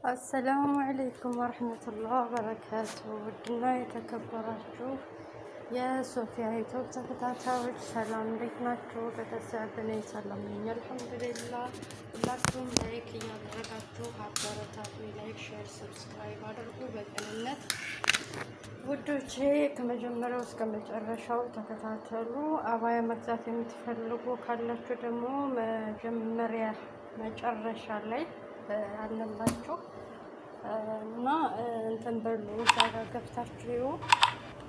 السلام عليكم ورحمة الله وبركاته። ውድና የተከበራችሁ የሶፊያ ዩቲዩብ ተከታታዮች ሰላም፣ እንዴት ናችሁ? ቤተሰብ እኔ ሰላም ነኝ الحمد لله። ሁላችሁም like እያደረጋችሁ አበረታቱ። Like፣ share፣ subscribe አድርጉ በቅንነት ውዶቼ። ከመጀመሪያው እስከ መጨረሻው ተከታተሉ። አባያ መግዛት የምትፈልጉ ካላችሁ ደግሞ መጀመሪያ መጨረሻ ላይ አለላችሁ እና እንትን በሉ፣ እዛ ጋር ገብታችሁ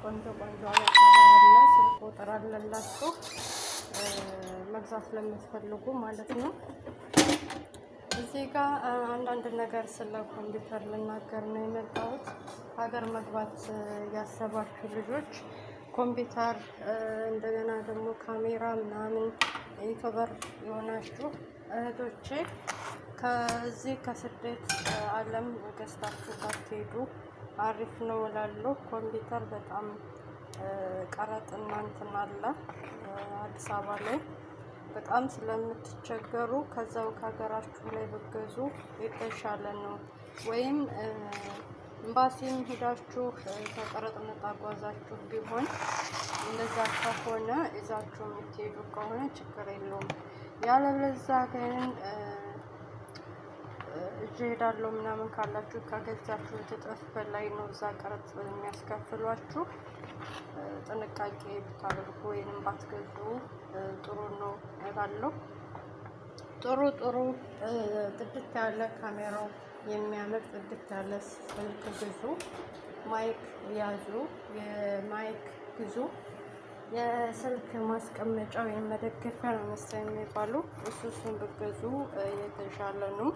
ቆንጆ ቆንጆ አበባ አለ፣ ስልክ ቁጥር አለላችሁ መግዛት ለምትፈልጉ ማለት ነው። እዚህ ጋር አንዳንድ ነገር ስለ ኮምፒውተር ልናገር ነው የመጣሁት። ሀገር መግባት ያሰባችሁ ልጆች ኮምፒውተር፣ እንደገና ደግሞ ካሜራ ምናምን YouTuber የሆናችሁ እህቶቼ ከዚህ ከስደት ዓለም ገዝታችሁ ባትሄዱ አሪፍ ነው እላለሁ። ኮምፒውተር በጣም ቀረጥ እናንትን አለ አዲስ አበባ ላይ በጣም ስለምትቸገሩ ከዛው ከሀገራችሁ ላይ ብገዙ የተሻለ ነው። ወይም ኤምባሲም ሄዳችሁ ከቀረጥ ነፃ ጓዛችሁ ቢሆን እንደዛ ከሆነ ይዛችሁ የምትሄዱ ከሆነ ችግር የለውም። ያለበለዛ ግን እጅ ሄዳለሁ ምናምን ካላችሁ ከገዛችሁት እጥፍ በላይ ነው እዛ ቀረጥ የሚያስከፍሏችሁ። ጥንቃቄ ብታደርጉ ወይንም ባትገዙ ጥሩ ነው እላለሁ። ጥሩ ጥሩ ጥድት ያለ ካሜራው የሚያምር ጥድት ያለ ስልክ ግዙ። Mic ያዙ፣ የ mic ግዙ። የስልክ ማስቀመጫ ወይም መደገፊያ ነው መሰለኝ የሚባሉ እሱን ብትገዙ የተሻለ ነው።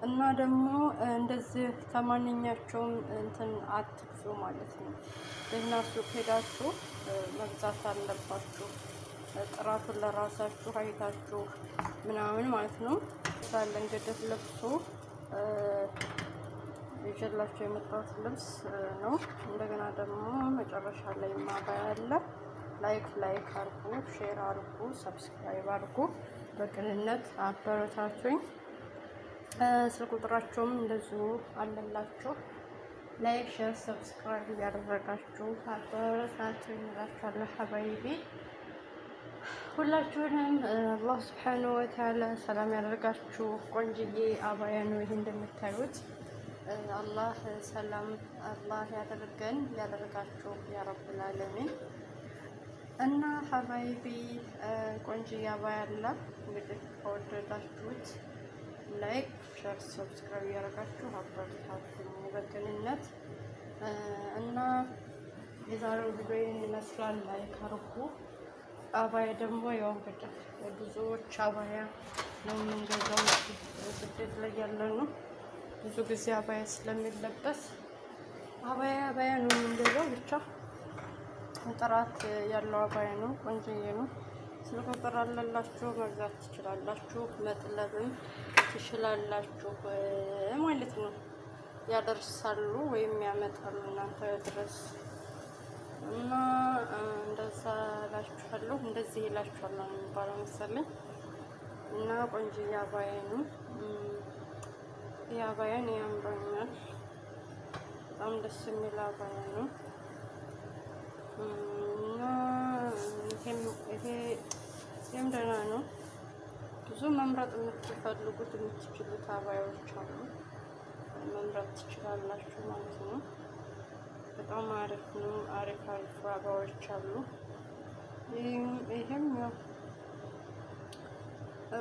እና ደግሞ እንደዚህ ከማንኛቸውም እንትን አትግዙ ማለት ነው። ደህና ሱቅ ሄዳችሁ መግዛት አለባችሁ። ጥራቱን ለራሳችሁ አይታችሁ ምናምን ማለት ነው። ሳለ እንግዲህ ልብሱ ይዤላችሁ የመጣሁት ልብስ ነው። እንደገና ደግሞ መጨረሻ ላይ ማባያ አለ። Like like አርጉ፣ share አርጉ፣ subscribe አርጉ። በቅንነት አበረታቱኝ። ስልክ ቁጥራቸውም እንደዚሁ አለላችሁ። Like share subscribe እያደረጋችሁ አበረታቱኝ እላችኋለሁ። حبايبي ሁላችሁንም አላህ سبحانه وتعالى ሰላም ያደርጋችሁ። ቆንጅዬ አባያ ነው ይሄ እንደምታዩት። አላህ ሰላም አላህ ያደርገን ያደርጋችሁ يا رب العالمين። እና حبايبي ቆንጅዬ አባያ አለ። እንግዲህ ከወደዳችሁት like share subscribe እያደረጋችሁ አበረታቱኝ በቅንነት። እና የዛሬው ቪዲዮ ይህን ይመስላል። Like አድርጉ። አባያ ደግሞ ያው እንግዲህ ብዙዎች አባያ ነው የምንገዛው ስደት ላይ ያለ ነው። ብዙ ጊዜ አባያ ስለሚለበስ አባያ አባያ ነው የምንገዛው። ብቻ ጥራት ያለው አባያ ነው፣ ቆንጆዬ ነው። ስልክ ቁጥር አለላችሁ መግዛት ትችላላችሁ፣ መጥለብም ትችላላችሁ ማለት ነው። ያደርሳሉ ወይም ያመጣሉ እናንተ ድረስ እና እንደዛ እላችኋለሁ። እንደዚህ እላችኋለሁ ነው የሚባለው መሰለኝ። እና ቆንጆዬ አባያ ነው። ይህ አባያን ያምረኛል። በጣም ደስ የሚል አባያ ነው። እና ይሄም ደህና ነው። ብዙ መምረጥ የምትፈልጉት የምትችሉት አባያዎች አሉ። መምረጥ ትችላላችሁ ማለት ነው። በጣም አሪፍ ነው። አሪፍ አሪፍ አባያዎች አሉ። ይሄም ያው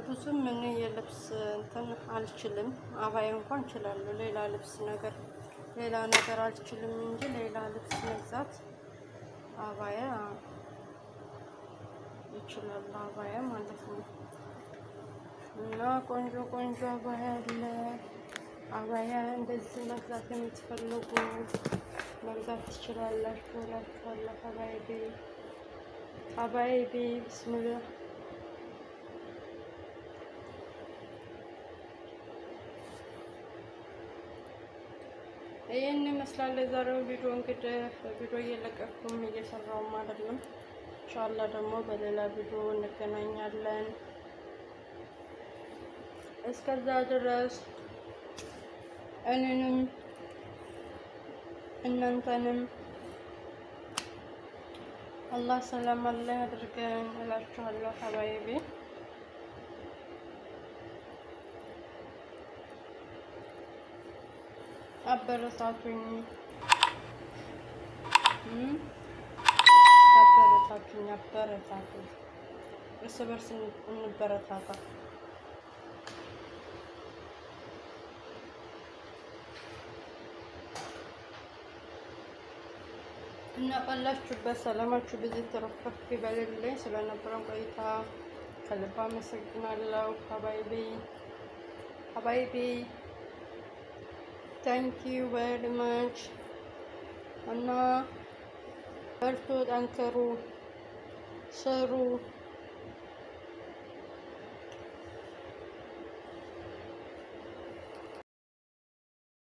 ብዙም እኔ የልብስ እንትን አልችልም። አባያ እንኳን እችላለሁ። ሌላ ልብስ ነገር ሌላ ነገር አልችልም እንጂ ሌላ ልብስ መግዛት አባያ ይችላል። አባያ ማለት ነው። እና ቆንጆ ቆንጆ አባያ አለ። አባያ እንደዚህ መግዛት የምትፈልጉ መግዛት ትችላላችሁ እላችኋለሁ። حبايبي حبايبي بسم الله። ይህን ይመስላል የዛሬው ቪዲዮ። እንግዲህ ቪዲዮ እየለቀኩም እየሰራውም አይደለም። إن شاء الله ደግሞ በሌላ ቪዲዮ እንገናኛለን። እስከዛ ድረስ እኔንም እናንተንም አላህ ሰላም አላህ ያድርገን እላችኋለሁ حبايبي። አበረታቱኝ አበረታቱኝ አበረታቱኝ። እርስ በርስ እንበረታታ። እና ባላችሁበት ሰላማችሁ ብዙ ትርፍርፍ ይበልልኝ። ስለነበረን ቆይታ ከልብ አመሰግናለሁ። حبايبي حبايبي thank you very much። እና በርቱ፣ ጠንክሩ፣ ስሩ።